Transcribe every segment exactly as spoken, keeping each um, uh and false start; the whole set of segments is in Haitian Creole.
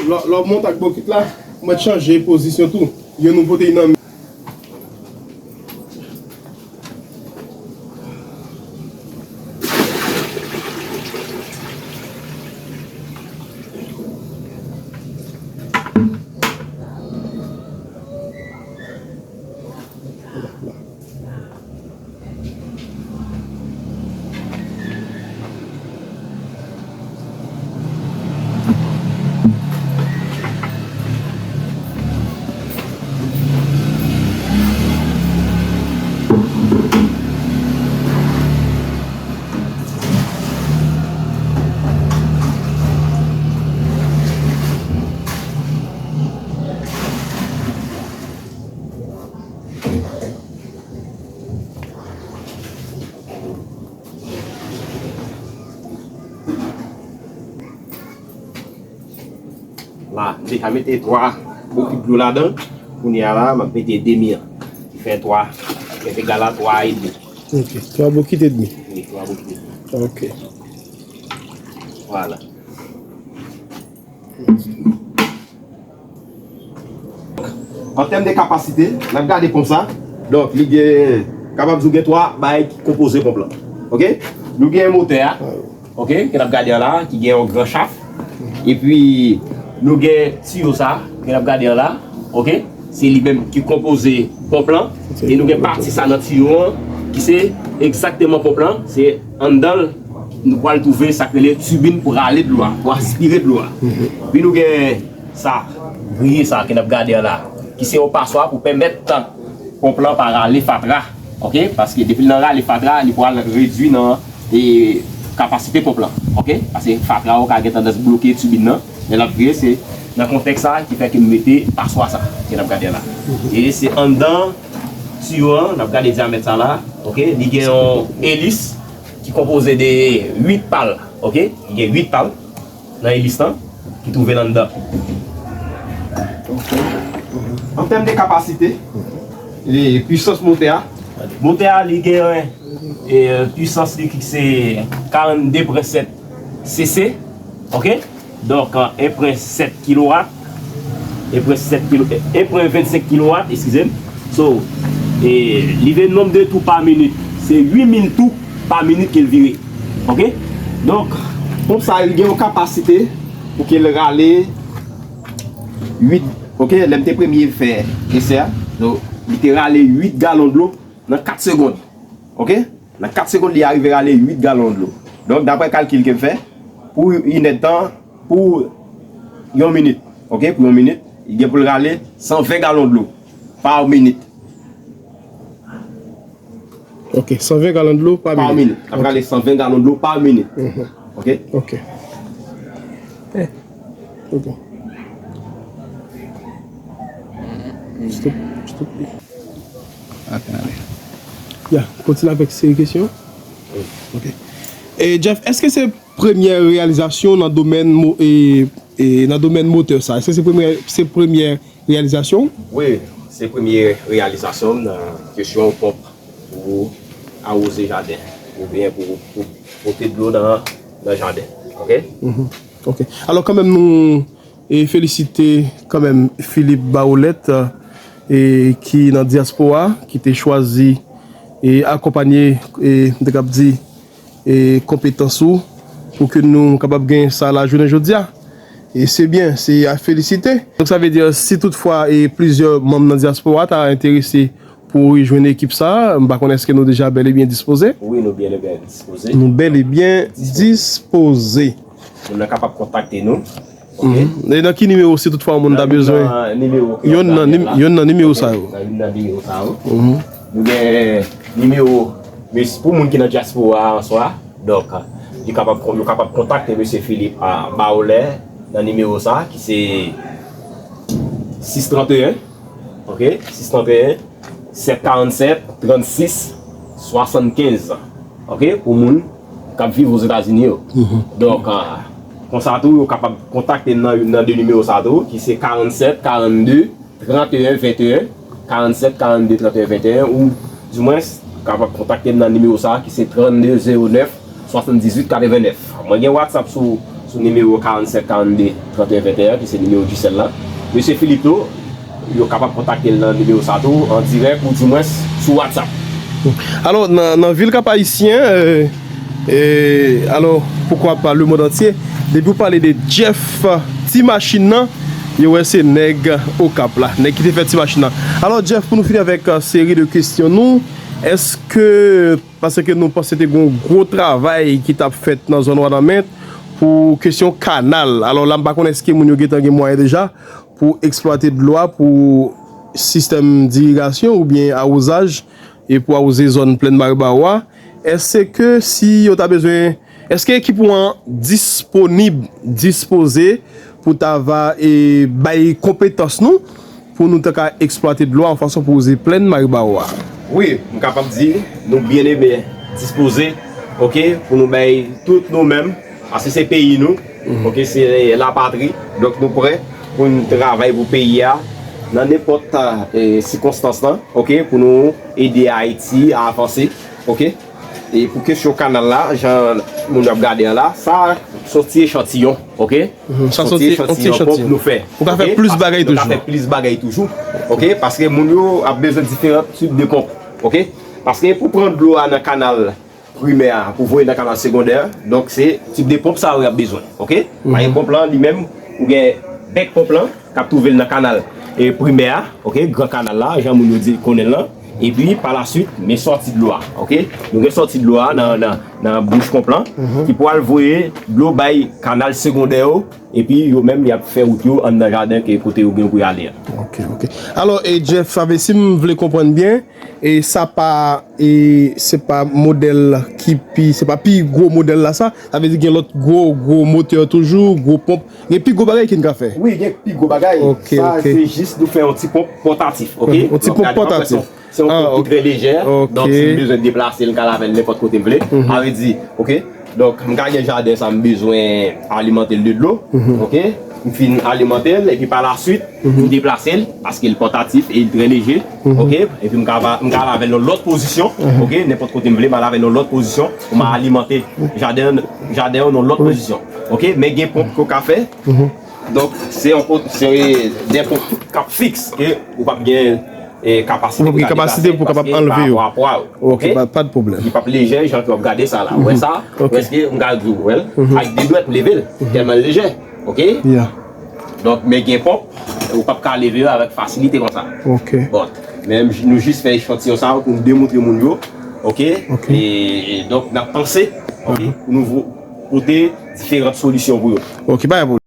Lè, lè w monte ak bokit la, mwen chanje pozisyon tou. Youn ou pote nan men. La, m deja mete twa bokit dlo ladan. Kounye a la, m ap mete demi an. Ki fè twa, ki fè egal a twa edmi. Ok, twa bokit edmi. Wi, twa bokit edmi. Ok. Vwala. An tèm de kapasite, n ap gade ponp sa. Donk, li gen, kapab di w gen twa bagay ki konpoze ponp lan. Ok? Nou gen motè a, ok, ke n ap gade an la, ki gen yon gran chaf. Epi, nou gen tiyo sa, ke n ap gade an la, ok? Se li menm ki konpoze ponp lan. E nou gen pati sa nan tiyo an, ki se egzakteman ponp lan. Se anndan l, nou pral twouve sa k rele tibin pou rale dlo a, pou aspire dlo a. Epi nou gen sa, griye sa ke n ap gade an la, ki se yon paswa pou pèmèt ponp lan pa rale fatra. Ok? Paske depi l nan rale fatra, li pral redui nan, e, kapasite ponp lan. Ok? Paske fatra yo ka gen tandans bloke tibin nan, lè l ap vire, se nan kontèks sa ki fè ke m mete paswa sa ke n ap gade an la. E se anndan tiyo an, n ap gade dyamèt sa la. Ok? Li gen yon elis ki konpoze de uit pal. Ok? Li gen uit pal nan elis lan ki twouve l anndan. An tèm de kapasite, e, pwisans motè a, motè a li gen, e, pwisans li ki se karannde pwen sèt C C, ok? Donk, en pwen sèt kilowat, en pwen sèt kilo, en pwen vennsenk kilowat, eskize m. So, e, li vle nonb de tou pa minit. Se uit mil tou pa minit ke l vire. Ok? Donk, ponp sa, li gen yon kapasite pou ke l rale uit, ok, lè m te premye fè esè a, donk, li te rale uit galon dlo nan kat segonn. Ok? Nan kat segonn, li arive rale uit galon dlo. Donk, daprè kalkil ke m fè, pou inèdtan, pou yon minit, ok, pou yon minit, li gen pou l rale san ven galon dlo pa minit. Ok, san ven galon dlo pa minit. Pa minit. L ap rale san ven galon dlo pa minit. Mhm. Ok? Ok. Eh. Ok. Stop, stop. Ok, ale. Ya, kontinye avèk seri kesyon. Ok. E Jeff, èske se premyè reyalizasyon nan domèn mo-, e, e, nan domèn motè sa? Èske se premyè, se premyè reyalizasyon? Wi, se premye reyalizasyon m nan kesyon ponp pou awoze jaden oubyen pou, pou pote dlo nan, nan jaden. Ok? Mhm. Ok. Alò, kanmenm, nou, e, felisite kanmenm Philippe Barolet, e, ki nan dyaspora, ki te chwazi e akonpanye, e, m te kab di, e, konpetans ou pou ke nou kapab gen sa la jounen jodi a. E se byen, se a felisite. Donk, sa vle di, si toutfwa, e, plizyè manm nan dyaspora ta enterese pou rejwenn ekip sa, m pa konnen èske nou deja bèl e byen dispoze? Wi, nou byen e byen dispoze. Nou bèl e byen dispoze. Moun nan kapab kontakte nou. Ok? Mhm. E nan ki nimewo, si toutfwa yon moun ta bezwen? Nan youn nan, nimewo ki ap gade la. Youn nan nimewo sa yo. Ok, nan youn nan nimewo sa yo. Mhm. Nou gen nimewo, men pou moun ki nan dyaspora a an swa, donk, li kapab, yo kapab kontakte mesye Philippe, a, Baolè nan nimewo sa, ki se sis trant e en, ok, sis trant e en, sèt karannsèt, trannsis, swasannkenz. Ok? Pou moun k ap viv Ozetazini yo. Mhm. Donk, ah, konsa tou, yo kapab kontakte m nan youn nan de nimewo sa tou, ki se karannsèt, karannde, trant e en, venteyen, karannsèt, karannde, trant e en, venteyen, ou, dimwens, kapab kontakte m nan nimewo sa, ki se trannde, zewo nèf, swasanndizuit, katrevennèf. Mwen gen WhatsApp sou, sou nimewo karannsenk karannde tranteyen venteyen, ki se nimewo Digicel la. Mesye Philippe tou, yo kapab kontakte l nan nimewo sa tou, an dirèk oudimwens sou WhatsApp. Alò, nan, nan vil Kap Ayisyen, e, e, alò, poukwa pa le mond antye, depi w pale de Jeff, ti machin nan, yo wè se nèg Okap la, nèg ki te fè ti machin nan. Alò, Jeff, pou nou fini avèk, e, seri de kesyon nou, èske, paske nou panse te gen yon gwo travay ki t ap fèt nan zòn Wanament pou kesyon kanal. Alò la, m pa konnen èske moun yo gentan gen mwayen deja pou eksplwate dlo a pou sistèm dirigasyon oubyen awozaj e pou awouze zòn Plèn Maribawo a. Èske si yo ta bezwen, èske ekip ou an disponib, dispoze pou ta va e bay konpetans nou pou nou ta ka eksplwate dlo a yon fason pou wouze Plèn Maribawo a? Wi, m kapab di nou byen e byen dispoze, oke, pou nou bay tout nou menm, paske se peyi nou, oke, se lapatri. Donk nou prè pou n travay pou peyi a nan nenpòt, e, sikonstans lan, oke, pou nou ede Ayiti a avanse, oke. E pou kesyon kanal la, jan moun yo ap gade an la, sa se yon ti echantiyon, oke? Mhm, sa se yon ti echantiyon pwòp nou fè. Ou ka fè plis bagay toujou. Nou ka fè plis bagay toujou, oke? Paske moun yo ap bezwen diferan tip de ponp, oke? Paske pou pran dlo a nan kanal primè a, pou voye nan kanal segondè, donk se tip de ponp sa yo y ap bezwen, oke? Paske ponp lan, li menm, ou gen bèk ponp lan, k ap twouve l nan kanal, e, primè a, oke, gran kanal la, jan moun yo di, konnen l lan. Epi, pa la swit, men sòti dlo a, oke? Nou gen sòti dlo a nan, nan, nan bouch ponp lan, ki pral voye dlo bay kanal segondè yo, epi yo menm, y ap fè wout yo anndan jaden ke kote yo gen pou y ale a. Oke, oke. Alò, e, Jeff, sa vle, si m vle konprann byen, e sa pa, e se pa modèl ki pi, se pa pi gwo modèl la sa, sa vle di gen lòt gwo, gwo motè toujou, gwo ponp. Gen pi gwo bagay ki n ka fè? Wi, gen pi gwo bagay. Oke, oke. Sa se jis nou fè yon ti ponp pòtatif, oke? Yon ti ponp pòtatif. Se yon ponp ki trè lejè. Donk, si m bezwen deplase l, m ka lave l nenpòt kote m vle. Sa vle di, oke? Donk, m ka gen jaden sa m bezwen alimante l de dlo, oke? M fin alimante l, epi pa la swit, m deplase l, paske l pòtatif e l trè lejè, oke? Epi m ka va, m ka lave l nan lòt pozisyon, oke? Nenpòt kote m vle, m a lave l nan lòt pozisyon, pou m a alimante jaden, jaden an nan lòt pozisyon. Oke, men gen ponp ke w ka fè. Donk, se yon ponp, se de ponp k ap fiks, ke ou p ap gen, e, kapasite pou kapab anleve yo. Paske pa rapò a pwa yo. Oke, pa, pa de pwoblèm. Li p ap lejè, jan ke w ap gade sa la. Ou wè sa? Oke. Prèske, m ka di w, wè l, ak de dwèt, m leve l. Tèlman l lejè. Oke? Donk, men gen ponp, ou p ap ka leve yo avèk fasilite konsa. Oke. Bon, men nou jis fè echantiyon sa pou nou demontre moun yo. Oke? Oke. E, e donk, n ap panse, oke, pou nou vo-, pote diferan solisyon pou yo. Oke, pa gen pwoblèm.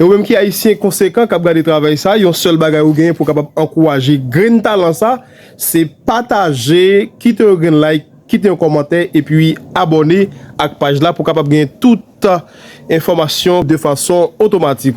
E ou menm ki ayisyen konsekan k ap gade travay sa, yon sèl bagay ou genyen pou w kapab ankouraje grenn talan sa, se pataje, kite yon grenn like, kite yon kòmantè, epi abòne ak paj la pou w kapab gen tout enfòmasyon de fason otomatik.